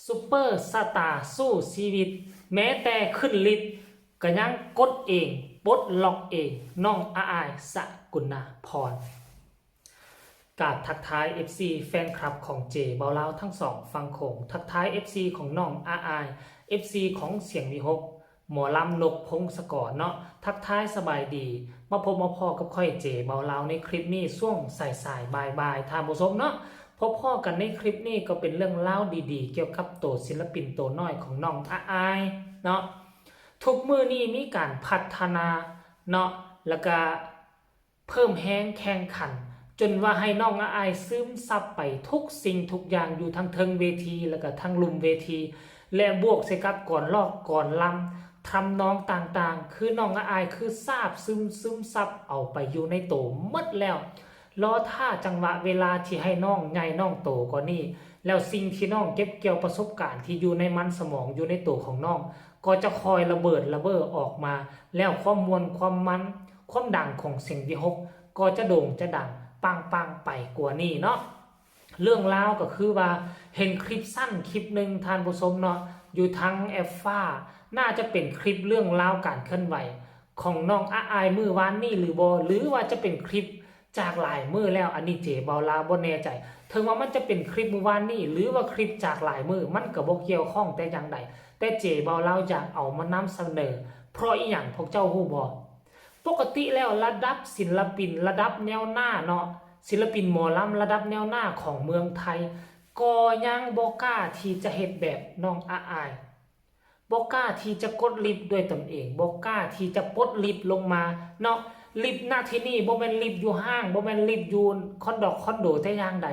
ຊຸບເປີສະຕາສູ້ຊີວິດ ແມ້ແຕ່ຂຶ້ນລິບກໍຍັງກົດເອງ ປົດລັອກເອງ ນ້ອງອາອາຍ ສະກຸນນາພອນ. ກາບທັກທາຍເອັຟຊີແຟນຄລັບຂອງເຈເບົາລາວທັງສອງຝັ່ງໂຂງ, ທັກທາຍເອັຟຊີຂອງນ້ອງອາອາຍ, ເອັຟຊີຂອງສຽງວິຫົກ ໝໍລຳນົກພົງສະກອນເນາະ, ທັກທາຍສະບາຍດີ. ມາພົບມາພໍ້ກັບຂ້ອຍເຈເບົາລາວໃນຄລິບນີ້ຊ່ວງສາຍໆ ບ່າຍໆ ທ່ານຜູ້ຊົມເນາະ. ພົບພໍ້ກັນໃນຄລິບນີ້ກໍເປັນເລື່ອງລາວດີໆ ກ່ຽວກັບໂຕສິນລະປິນໂຕນ້ອຍຂອງນ້ອງອາອາຍເນາະ. ທຸກມື້ນີ້ມີການພັດທະນາເນາະ ແລ້ວກະ ເພີ່ມແຮງແຂ່ງຂັນ ຈົນວ່າໃຫ້ນ້ອງອາອາຍຊຶມຊັບໄປທຸກສິ່ງທຸກຢ່າງ ຢູ່ທັງເທິງເວທີ ແລ້ວກະທັງລຸ່ມເວທີ ແລະ ບວກໃສ່ກັບກອນລອກກອນລຳ ທຳນອງຕ່າງໆ ຄືນ້ອງອາອາຍຄືຊາບຊຶມ ຊຶມຊັບເອົາໄປຢູ່ໃນໂຕໝົດແລ້ວ. ລໍຖ້າຈັງຫວະເວລາທີ່ໃຫ້ນ້ອງໃຫຍ່ນ້ອງໂຕກວ່ານີ້ ແລ້ວສິ່ງທີ່ນ້ອງເກັບກ່ຽວປະສົບການທີ່ຢູ່ໃນມັນສະໝອງ ຢູ່ໃນໂຕຂອງນ້ອງ ກໍຈະຄ່ອຍລະເບີດລະເບີອອກມາ ແລ້ວຄວາມມ່ວນຄວາມມັນ ຄວາມດັງຂອງສຽງວິຫົກກໍຈະໂດ່ງຈະດັງປັງໆ ໄປກວ່ານີ້ເນາະ. ເລື່ອງລາວກໍຄືວ່າ ເຫັນຄລິບສັ້ນຄລິບໜຶ່ງທ່ານຜູ້ຊົມເນາະ ຢູ່ທາງແອັບຟ້າ ໜ້າຈະເປັນຄລິບເລື່ອງລາວການເຄື່ອນໄຫວຂອງນ້ອງອາອາຍມື້ວານນີ້ຫຼືບໍ່ ຫຼືວ່າຈະເປັນຄລິບຈາກຫຼາຍມື້ແລ້ວ ອັນນີ້ເຈເບົາລາວບໍ່ແນ່ໃຈ. ເຖິງວ່າມັນຈະເປັນຄລິບມື້ວານນີ້ ຫຼືວ່າຄລິບຈາກຫຼາຍມື້ ມັນກໍບໍ່ກ່ຽວຂ້ອງແຕ່ຢ່າງໃດ ແຕ່ເຈເບົາລາວຢາກເອົາມານຳສະເໜີ ເພາະອີ່ຫຍັງພວກເຈົ້າຮູ້ບໍ່? ປົກກະຕິແລ້ວລະດັບສິນລະປິນລະດັບແນວໜ້າເນາະ ສິນລະປິນໝໍລຳລະດັບແນວໜ້າຂອງເມືອງໄທ ກໍຍັງບໍ່ກ້າທີ່ຈະເຮັດແບບນ້ອງອາອາຍ ບໍ່ກ້າທີ່ຈະກົດລິບດ້ວຍຕົນເອງ ບໍ່ກ້າທີ່ຈະປົດລິບລົງມາເນາະ. ລິບນະທີ່ນີ້ບໍ່ແມ່ນລິບຢູ່ຫ້າງ ບໍ່ແມ່ນລິບຢູ່ຄອນດອກຄອນໂດແຕ່ຢ່າງໃດ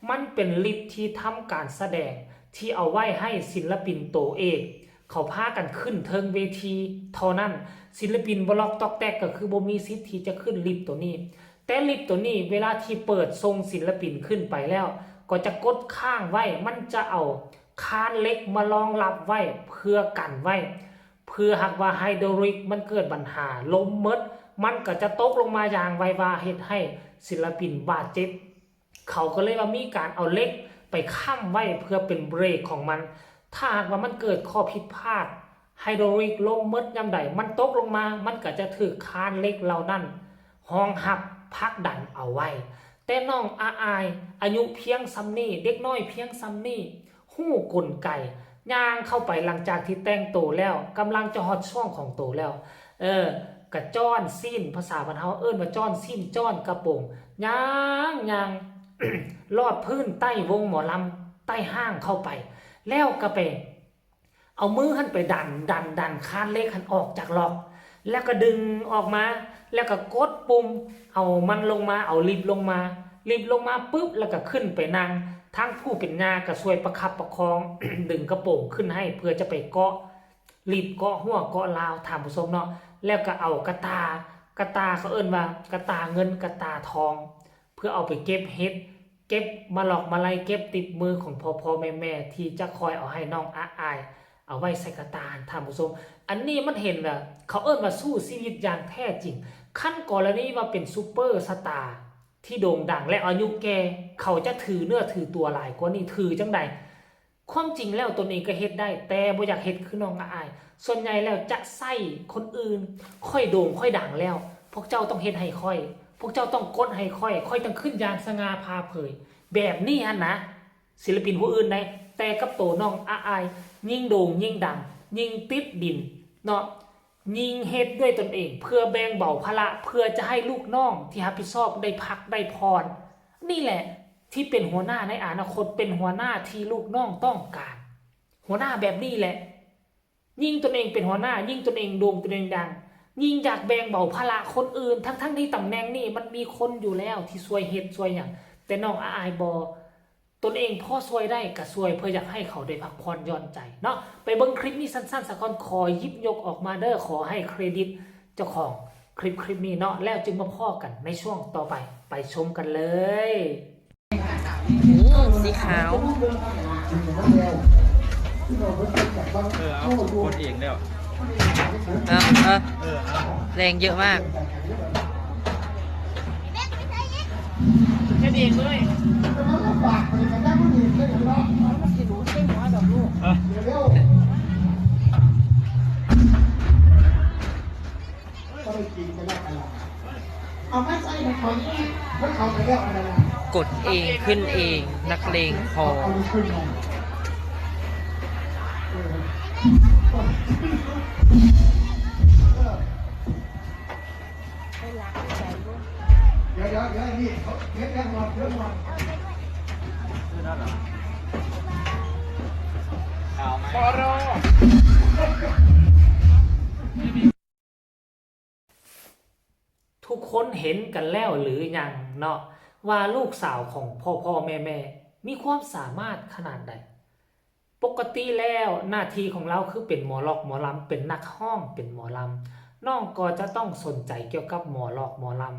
ມັນເປັນລິບທີ່ທຳການສະແດງ ທີ່ເອົາໄວ້ໃຫ້ສິນລະປິນໂຕເອກ ເຂົາພາກັນຂຶ້ນເທິງເວທີເທົ່ານັ້ນ. ສິນລະປິນບໍ່ລັອກຕອກແຕກກໍຄືບໍ່ມີສິດທີ່ຈະຂຶ້ນລິບໂຕນີ້. ແຕ່ລິບໂຕນີ້ເວລາທີ່ເປີດສົ່ງສິນລະປິນຂຶ້ນໄປແລ້ວ ກໍຈະກົດຄ້າງໄວ້, ມັນຈະເອົາຄານເຫຼັກມາລອງລັບໄວ້ເພື່ອກັນໄວ້. ເພື່ອຫາກວ່າໄຮໂດຣລິກມັນເກີດບັນຫາ, ລົມໝົດ, ມັນກໍຈະຕົກລົງມາຢ່າງໄວວາ, ເຮັດໃຫ້ສິນລະປິນບາດເຈັບ. ເຂົາກໍເລີຍວ່າມີການເອົາເຫຼັກໄປຄ້ຳໄວ້ເພື່ອເປັນເບຣກຂອງມັນ. ຖ້າຫາກວ່າມັນເກີດຂໍ້ຜິດພາດ ໄຮໂດຣລິກລົມໝົດຍາມໃດ ມັນຕົກລົງມາ ມັນກໍຈະຖືກຄານເຫຼັກເຫຼົ່ານັ້ນຮອງຮັບຜັກດັນເອົາໄວ້. ແຕ່ນ້ອງອາອາຍ ອາຍຸພຽງສ່ຳນີ້ ເດັກນ້ອຍພຽງສ່ຳນີ້ ຮູ້ກົນໄກ ຍ່າງເຂົ້າໄປຫຼັງຈາກທີ່ແຕ່ງໂຕແລ້ວ ກຳລັງຈະຮອດຊ່ວງຂອງໂຕແລ້ວ ເອີ ກະຈ້ອນຊີ້ນ ພາສາບ້ານເຮົາເອີ້ນວ່າຈ້ອນຊີ້ນ ຈ້ອນກະໂປງ ຍ່າງ ຍ່າງ ລອດພື້ນໃຕ້ວົງໝໍລຳ ໃຕ້ຫ້າງເຂົ້າໄປ ແລ້ວກະໄປເອົາມືຫັ້ນໄປດັນ ດັນ ດັນຄານເຫຼັກຫັ້ນອອກຈາກລັອກ ແລ້ວກະດຶງອອກມາ ແລ້ວກະກົດປຸ່ມ ເອົາມັນລົງມາ ເອົາລິບລົງມາ ລິບລົງມາປຶບ ແລ້ວກະຂຶ້ນໄປນັ່ງ ທັງຜູ້ເປັນຍ່າກະຊ່ວຍປະຄັບປະຄອງ ດຶງກະໂປງຂຶ້ນໃຫ້ ເພື່ອຈະໄປເກາະ ລິບເກາະຮົ້ວເກາະລາວ ທ່ານຜູ້ຊົມເນາະ ແລ້ວກໍເອົາກະຕ່າ ກະຕ່າເຂົາເອີ້ນວ່າກະຕ່າເງິນກະຕ່າທອງ ເພື່ອເອົາໄປເກັບເຫັດ ເກັບມາລອກມາໄລ ເກັບຕິດມືຂອງພໍ່ໆແມ່ໆ ທີ່ຈະຄອຍເອົາໃຫ້ນ້ອງອາອາຍ ເອົາໄວ້ໃສ່ກະຕ່າ ທ່ານຜູ້ຊົມ. ອັນນີ້ມັນເຫັນວ່າ ເຂົາເອີ້ນວ່າສູ້ຊີວິດຢ່າງແທ້ຈິງ. ຄັນກໍລະນີວ່າເປັນຊຸບເປີສະຕາທີ່ໂດ່ງດັງ ແລະ ອາຍຸແກ່ ເຂົາຈະຖືເນື້ອຖືຕົວຫຼາຍກວ່ານີ້ ຖືຈັ່ງໃດ? ຄວາມຈິງແລ້ວຕົນເອງກໍເຮັດໄດ້ ແຕ່ບໍ່ຢາກເຮັດຄືນ້ອງອາອາຍ. ສ່ວນໃຫຍ່ແລ້ວຈະໃຊ້ຄົນອື່ນ. ຂ້ອຍໂດ່ງຂ້ອຍດັງແລ້ວ ພວກເຈົ້າຕ້ອງເຮັດໃຫ້ຂ້ອຍ ພວກເຈົ້າຕ້ອງກົດໃຫ້ຂ້ອຍ ຂ້ອຍຈັ່ງຂຶ້ນຢ່າງສະຫງ່າຜ່າເຜີຍ ແບບນີ້ຫັ້ນນະ ສິນລະປິນຜູ້ອື່ນໃດ໋. ແຕ່ກັບໂຕນ້ອງອາອາຍ ຍິ່ງໂດ່ງຍິ່ງດັງ ຍິ່ງຕິດດິນເນາະ ຍິ່ງເຮັດດ້ວຍຕົນເອງ ເພື່ອແບ່ງເບົາພາລະ ເພື່ອຈະໃຫ້ລູກນ້ອງທີ່ຮັບຜິດຊອບໄດ້ພັກໄດ້ຜ່ອນ. ນີ້ແຫຼະທີ່ເປັນຫົວໜ້າໃນອະນາຄົດ ເປັນຫົວໜ້າທີ່ລູກນ້ອງຕ້ອງການ. ຫົວໜ້າແບບນີ້ແຫຼະ ຍິ່ງຕົນເອງເປັນຫົວໜ້າ ຍິ່ງຕົນເອງໂດ່ງ ຕົນເອງດັງ ຍິ່ງຢາກແບ່ງເບົາພາລະຄົນອື່ນ ທັງໆທີ່ຕຳແໜ່ງນີ້ມັນມີຄົນຢູ່ແລ້ວທີ່ຊ່ວຍເຮັດຊ່ວຍຫຍັງ ແຕ່ນ້ອງອາອາຍບໍ່ ຕົນເອງພໍຊ່ວຍໄດ້ກໍຊ່ວຍ ເພື່ອຢາກໃຫ້ເຂົາໄດ້ພັກຜ່ອນຢ່ອນໃຈເນາະ. ໄປເບິ່ງຄລິບນີ້ສັ້ນໆສາກ່ອນ ຂໍຫຍິບຍົກອອກມາເດີ້ ຂໍໃຫ້ເຄຣດິດເຈົ້າຂອງຄລິບ ຄລິບນີ້ເນາະ ແລ້ວຈຶ່ງມາພໍ້ກັນໃນຊ່ວງຕໍ່ໄປ ໄປຊົມກັນເລີຍ. ໂອ້ ສີຂາວ ເອີ ເອົາ ກົດເອງແລ້ວ ເອີ ເອີ ເອີ ເອົາ ແຮງເຍອະມາກ ເຮັດເອງເລີຍ ມັນຊິຮູ້ໃສ່ຫົວດອກລູກ. ກົດເອງຂຶ້ນເອງ ນັກເລງພໍ. ທຸກຄົນເຫັນກັນແລ້ວຫຼືຍັງເນາະ ວ່າລູກສາວຂອງພໍ່ໆແມ່ໆ ມີຄວາມສາມາດຂະໜາດໃດ? ປົກກະຕິແລ້ວໜ້າທີ່ຂອງລາວຄືເປັນໝໍລັອກໝໍລຳ, ເປັນນັກຮ້ອງ, ເປັນໝໍລຳ. ນ້ອງກໍຈະຕ້ອງສົນໃຈກ່ຽວກັບໝໍລັອກໝໍລຳ.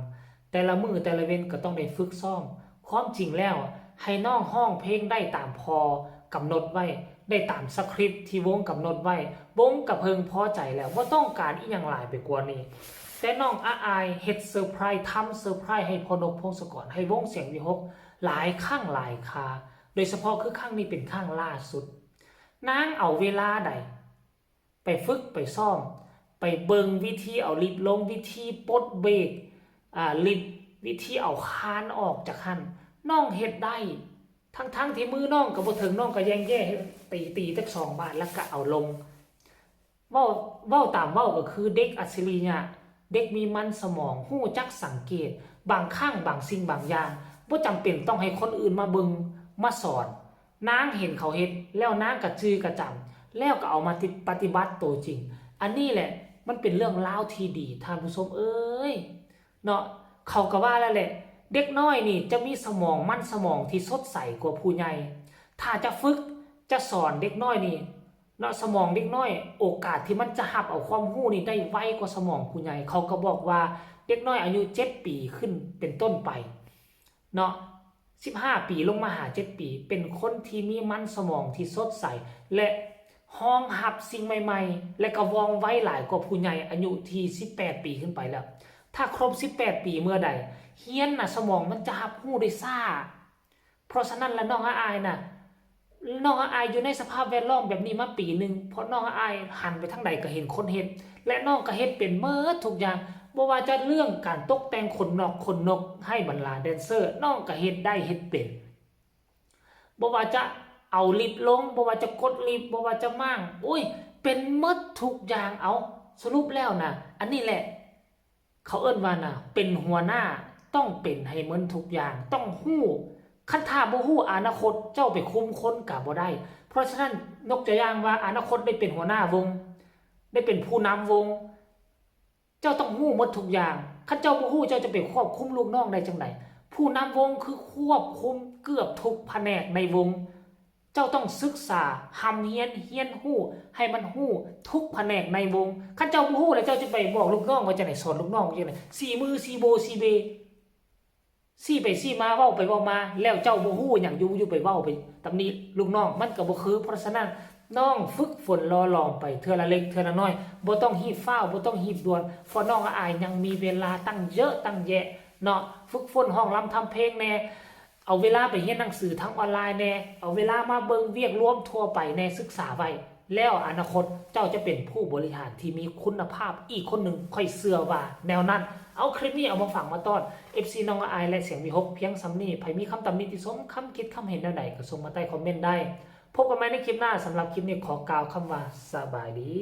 ແຕ່ລະມື້ແຕ່ລະເວັນກໍຕ້ອງໄດ້ຝຶກຊ້ອມ. ຄວາມຈິງແລ້ວ ໃຫ້ນ້ອງຮ້ອງເພງໄດ້ຕາມພໍ່ກຳນົດໄວ້, ໄດ້ຕາມສະຄຣິບທີ່ວົງກຳນົດໄວ້, ວົງກໍເພິ່ງພໍໃຈແລ້ວ, ບໍ່ຕ້ອງການອີ່ຫຍັງຫຼາຍໄປກວ່ານີ້. ແຕ່ນ້ອງອາອາຍເຮັດເຊີໄພຣສ໌, ທຳເຊີໄພຣສ໌ໃຫ້ພໍ່ນົບ ພົງສະກອນ, ໃຫ້ວົງສຽງວິຫົກຫຼາຍຄັ້ງຫຼາຍຄາ, ໂດຍສະເພາະຄືຄັ້ງນີ້ເປັນຄັ້ງລ່າສຸດ. ນາງເອົາເວລາໃດ ໄປຝຶກໄປຊ້ອມ, ໄປເບິ່ງວິທີເອົາລິບລົງ, ວິທີປົດເບຣກ, ອາ, ລິບ, ວິທີເອົາຄານອອກຈາກຫັ້ນ, ນ້ອງເຮັດໄດ້. ທັງໆທີ່ມືນ້ອງກໍບໍ່ເຖິງ, ນ້ອງກໍແຍ່ງແຍ່, ຕີ, ຕີຈັກສອງບາດ ແລ້ວກໍເອົາລົງ. ເວົ້າ, ເວົ້າຕາມເວົ້າກໍຄືເດັກອັດສະລິຍະ, ເດັກມີມັນສະໝອງ, ຮູ້ຈັກສັງເກດບາງຄັ້ງບາງສິ່ງບາງຢ່າງ, ບໍ່ຈຳເປັນຕ້ອງໃຫ້ຄົນອື່ນມາເບິ່ງມາສອນ. ນາງເຫັນເຂົາເຮັດແລ້ວນາງກະຈື່ກະຈຳ ແລ້ວກະເອົາມາຕິ ປະຕິບັດໂຕຈິງ. ອັນນີ້ແຫຼະ ມັນເປັນເລື່ອງລາວທີ່ດີ ທ່ານຜູ້ຊົມເອີຍ ເນາະ. ເຂົາກະວ່າແລ້ວແຫຼະ ເດັກນ້ອຍນີ້ຈະມີສະໝອງ ມັນສະໝອງທີ່ສົດໃສກວ່າຜູ້ໃຫຍ່. ຖ້າຈະຝຶກ ຈະສອນເດັກນ້ອຍນີ້ເນາະ ສະໝອງເດັກນ້ອຍ ໂອກາດທີ່ມັນຈະຮັບເອົາຄວາມຮູ້ນີ້ໄດ້ໄວກວ່າສະໝອງຜູ້ໃຫຍ່. ເຂົາກະບອກວ່າເດັກນ້ອຍອາຍຸເຈັດປີຂຶ້ນເປັນຕົ້ນໄປເນາະ ສິບຫ້າປີລົງມາຫາເຈັດປີ ເປັນຄົນທີ່ມີມັນສະໝອງທີ່ສົດໃສ ແລະ ຮອງຮັບສິ່ງໃໝ່ໆ ແລະ ກະວ່ອງໄວຫຼາຍກວ່າຜູ້ໃຫຍ່ອາຍຸທີ່ສິບແປດປີຂຶ້ນໄປແລ້ວ. ຖ້າຄົບສິບແປດປີເມື່ອໃດ ຮຽນນະ ສະໝອງມັນຈະຮັບຮູ້ໄດ້ຊ້າ. ເພາະສະນັ້ນລະ ນ້ອງອາອາຍນະ ນ້ອງອາອາຍຢູ່ໃນສະພາບແວດລ້ອມແບບນີ້ມາປີໜຶ່ງ ເພາະນ້ອງອາອາຍຫັນໄປທາງໃດກະເຫັນຄົນເຮັດ ແລະ ນ້ອງກະເຮັດເປັນໝົດທຸກຢ່າງ ບໍ່ວ່າຈະເລື່ອງການຕົກແຕ່ງຂົນນອກຂົນນົກໃຫ້ບັນດາແດນເຊີ ນ້ອງກະເຮັດໄດ້ເຮັດເປັນ. ບໍ່ວ່າຈະເອົາລິບລົງ ບໍ່ວ່າຈະກົດລິບ ບໍ່ວ່າຈະມ້າງ ໂອ້ຍ ເປັນໝົດທຸກຢ່າງ. ເອົາ ສະຫຼຸບແລ້ວນະ ອັນນີ້ແຫຼະ ເຂົາເອີ້ນວ່ານະ ເປັນຫົວໜ້າຕ້ອງເປັນໃຫ້ໝົດທຸກຢ່າງ ຕ້ອງຮູ້. ຄັນຖ້າບໍ່ຮູ້ ອະນາຄົດເຈົ້າໄປຄຸມຄົນກະບໍ່ໄດ້. ເພາະສະນັ້ນ ຍົກຕົວຢ່າງວ່າ ອະນາຄົດໄດ້ເປັນຫົວໜ້າວົງ ໄດ້ເປັນຜູ້ນຳວົງ ເຈົ້າຕ້ອງຮູ້ໝົດທຸກຢ່າງ. ຄັນເຈົ້າບໍ່ຮູ້ ເຈົ້າຈະໄປຄວບຄຸມລູກນ້ອງໄດ້ຈັ່ງໃດ? ຜູ້ນຳວົງຄືຄວບຄຸມເກືອບທຸກພະແນກໃນວົງ. ເຈົ້າຕ້ອງສຶກສາ ຮ່ຳຮຽນ ຮຽນຮູ້ໃຫ້ມັນຮູ້ທຸກພະແນກໃນວົງ. ຄັນເຈົ້າບໍ່ຮູ້ແລ້ວ ເຈົ້າຈະໄປບອກລູກນ້ອງວ່າຈັ່ງໃດ? ສອນລູກນ້ອງວ່າຈັ່ງໃດ? ຊີ້ມື ຊີ້ໂບ ຊີ້ເບ ຊີ້ໄປຊີ້ມາ ເວົ້າໄປເວົ້າມາ ແລ້ວເຈົ້າບໍ່ຮູ້ຫຍັງ ຢູ່ໆໄປເວົ້າໄປຕຳໜິລູກນ້ອງ ມັນກໍບໍ່ຄື. ເພາະສະນັ້ນ ນ້ອງຝຶກຝົນຫຼໍ່ຫຼອມໄປເທື່ອລະເລັກເທື່ອລະນ້ອຍ ບໍ່ຕ້ອງຮີບຟ້າວ ບໍ່ຕ້ອງຮີບດ່ວນ ເພາະນ້ອງອາອາຍຍັງມີເວລາຕັ້ງເຍອະຕັ້ງແຍະເນາະ. ຝຶກຝົນຮ້ອງລຳທຳເພງແດ່ ເອົາເວລາໄປຮຽນໜັງສືທາງອອນລາຍແດ່ ເອົາເວລາມາເບິ່ງວຽກລວມທົ່ວໄປແດ່ ສຶກສາໄວ້ ແລ້ວອະນາຄົດເຈົ້າຈະເປັນຜູ້ບໍລິຫານທີ່ມີຄຸນນະພາບອີກຄົນໜຶ່ງ ຂ້ອຍເຊື່ອວ່າແນວນັ້ນ. ເອົາ ຄລິບນີ້ເອົາມາຝາກມາຕ້ອນເອັຟຊີນ້ອງອາອາຍ ແລະ ສຽງວິຫົກພຽງສ່ຳນີ້. ໃຜມີຄຳຕຳໜິຕິຊົມ ຄຳຄິດຄຳເຫັນແນວໃດກໍສົ່ງມາໃຕ້ຄອມເມັນໄດ້. ພົບກັນໃໝ່ໃນຄລິບໜ້າ. ສຳລັບຄລິບນີ້ຂໍກ່າວຄຳວ່າສະບາຍດີ.